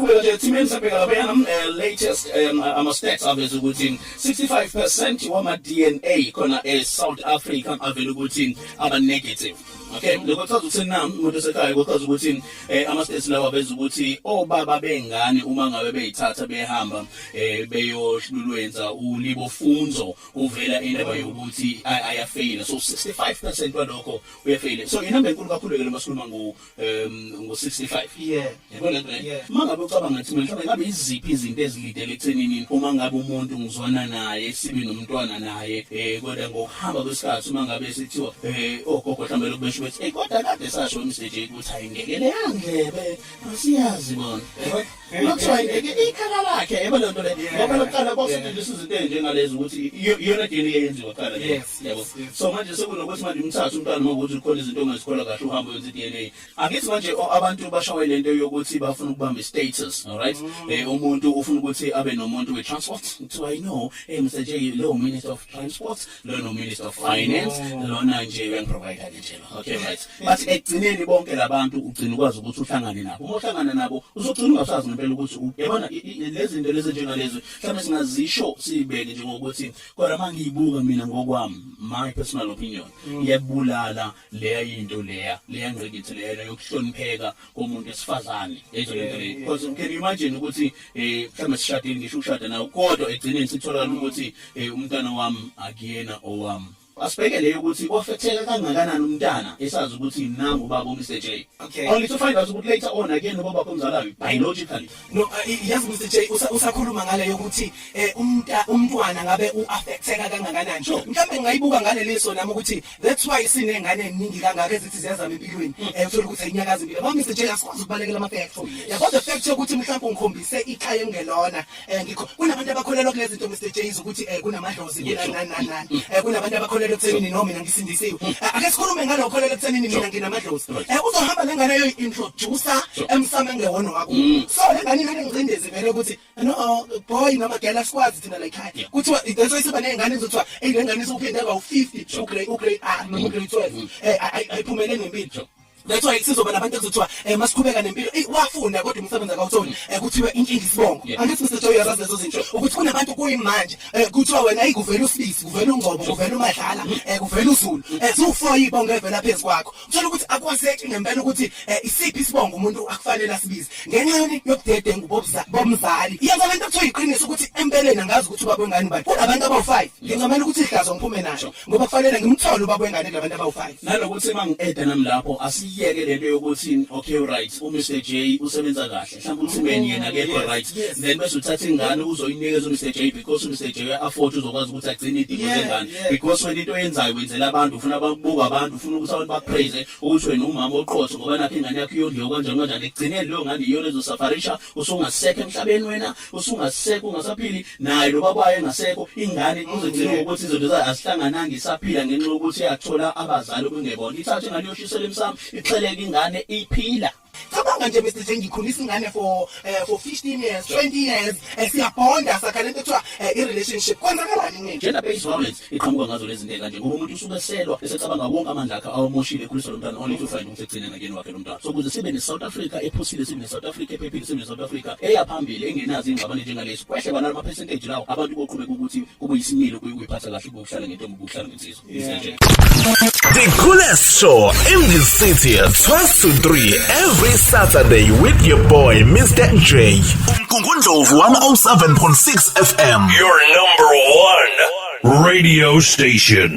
Siqhubeka nje thimeni, sabheka laphayana latest ama stats aveza ukuthi 65% wama DNA khona e South Africa avela ukuthi aba negative. Okay, lokho kuchaza ukuthi nami umuntu osekhaya, kuchaza ukuthi ama stats lawa aveza ukuthi obaba bengane uma ngabe beyithatha behamba beyohlulwenza ulibofunzo, kuvela indaba yokuthi ayafeyila. So 65% walokho uyafeyila, so inamba enkulu kakhulu ke lema sikhuluma ngo 65. Yabo lento le. Uma ngabe ucabanga ukuthi mhlawumbe ngabe iziphi izinto ezilidele ekuthenini uma ngabe umuntu ngizwana naye, sibe nomntwana naye, kodwa ngokuhamba kwesikhathi uma ngabe sithiwa ogogo mhlawumbe lokhu besho bethi, "Hey, kodwa kade sasho, Mr J, ukuthi ayingeke leya ndlebe, asiyazi bona." Yabo, kuthiwa ingeke ikhala lakhe, yabo lento le, ngoba lokuqala kwakusetshenziswa izinto ezinjengalezi ukuthi iyona DNA eyenziwa kuqala le. Yabo. So manje sekunokuthi manje umthathe umntwana, uma ukuthi khona izinto ongazikholwa kahle, uhambe uyenze i-DNA. Angithi manje abantu bashawe lento yokuthi bafuna ukubamba i-status, alright? Umuntu ufuna ukuthi abe nomuntu we-transport, kuthiwa, "I know, Mr J, lo Minister of Transport, lo no Minister of Finance, lona nje uyangiprovide ke nje lo." Okay, right, but ekugcineni bonke labantu ugcina ukwazi ukuthi uhlangane nabo. Uma uhlangana nabo, uzogcina ungasazi ngempela ukuthi yabona lezi zinto lezi njengalezi mhlawumbe singazisho siyibeke njengokuthi, kodwa mangiyibuka mina ngokwami, my personal opinion, iyabulala leya into leya ngqikithi leya yokuhlonipheka komuntu esifazane ezo lento le, because can you imagine ukuthi mhlawumbe sishadile, ngisho ushada nawe, kodwa egcineni sitholakala ukuthi umntwana wami akuyena owami? Asibheke leyo ukuthi wafetheka kangakanani umntana esazi ukuthi nangu ubaba uMr J, only to find out ukuthi later on akuyena ubaba wakhe omzalayo biologically. No, yazi, Mr J, usakhuluma ngale yokuthi umntwana ngabe uaffecteka kangakanani, mhlawumbe ngingayibuka ngaleliso nami ukuthi that's why sinengane eningi kangaka ezithi ziyazama empilweni, uthola ukuthi ayinyakazi impilo. Ngoba, Mr J, asikwazi ukubalekela ama facts, yabo, the fact yokuthi mhlawumbe ungikhombise ikhaya engelona, ngikho kunabantu abakholelwa kulezi zinto, Mr J, ukuthi kunamadlozi, kunani nani nani, kunabantu abakholelwa ekuthenini no mina ngisindisiwe. Ake sikhulume ngalokholelwa ekuthenini mina nginamadlozi. Uzohamba lengane yoyi-introduce emsamo engewona wakho, so lengane inale ngcindezi vele ukuthi no boy noma girl, asikwazi thina la ekhaya. Kuthiwa that's why siba ney'ngane ezothiwa, "Eyi, le ngane isuphinde kawu-50 ugrade A noma ugrade 12, ayiphumelele ngempilo." That's why sizoba nabantu ekuzothiwa masiqhubeka nempilo, eyi, wafunda kodwa umsebenzi akawutholi, kuthiwe inkinga isibongo. Angithi, Mr Joy, uyazazi lezo zinto ukuthi kunabantu kuyimanje kuthiwa wena, ayi, kuvela uSibisi, kuvela uNgcobo, kuvela uMadlala, kuvela uZulu, ziwu-four ibongo evela phezu kwakho. Uthola ukuthi akwazeki ngempela ukuthi isiphi isibongo umuntu akufanele asibize ngenxa yoni yobudedengu bomzali. Yenza lento kuthiwa iqiniso ukuthi empeleni angazi ukuthi ubaba wengane ubani. Kunabantu abawu-5, ngincamela ukuthi ihlazo ngiphume nayo ngoba kufanele ngimthole ubaba wengane kulabantu abawu-5. Nalokuthi mangi-eda nami lapho, asiyeke lento yokuthi, okay, right, uMr J usebenza kahle, mhlawumbe uthimeni yena akekho right, then bese uthatha ingane uzoyinikeza uMr J because uMr J uya-afford, uzokwazi ukuthi agcine iy'dingo zengane, because wena into oyenzayo wenzela abantu, ufuna bakubuka abantu, ufuna ukuthi abantu bakupraise ukuthi wena umama oqotho, ngoba nakho ingane yakho iyondliwa kanjani kanjani. Ekugcineni leyo ngane iyona ezosafarisha usungasekho emhlabeni, wena usungasekho, ungasaphili naye lo baba wayo engasekho. Ingane kuzogcina ngokuthi izinto zayo azihlangananga, isaphila ngenxa yokuthi yathola abazali okungebona. Ithathe ingane iyoshisela emsamo, ixheleke ingane iphila. Cabanga nje, Mr J, ngikhulisa ingane for 15 years, 20 years, siyabonda, sakha lento ekuthiwa i-relationship. Kwenzakalani nini? Gender based violence iqhamuka ngazo lezi zinto kanje, ngoba umuntu usuke eselwa esecabanga wonke amandla akhe awamoshile ekhulisa lo mntwana, only to find ukuthi ekugcineni akuyena wakhe lo mntwana. So ukuze sibe ne-South Africa ephusile, sibe ne-South Africa ephephile, sibe ne-South Africa eya phambili engenazo iy'ngxabano njengalezi, kwehle kwana ama-percentage lawo abantu, koqhubeka ukuthi kube yisimilo kuyiphatha kahle, ukuhlala ngentombi, ukuhlala ngensizwa. Mr J. The coolest show in the city, 12 to 3 every Saturday with your boy, Mr. J. Umgungundlovu 107.6 FM. Your number one radio station.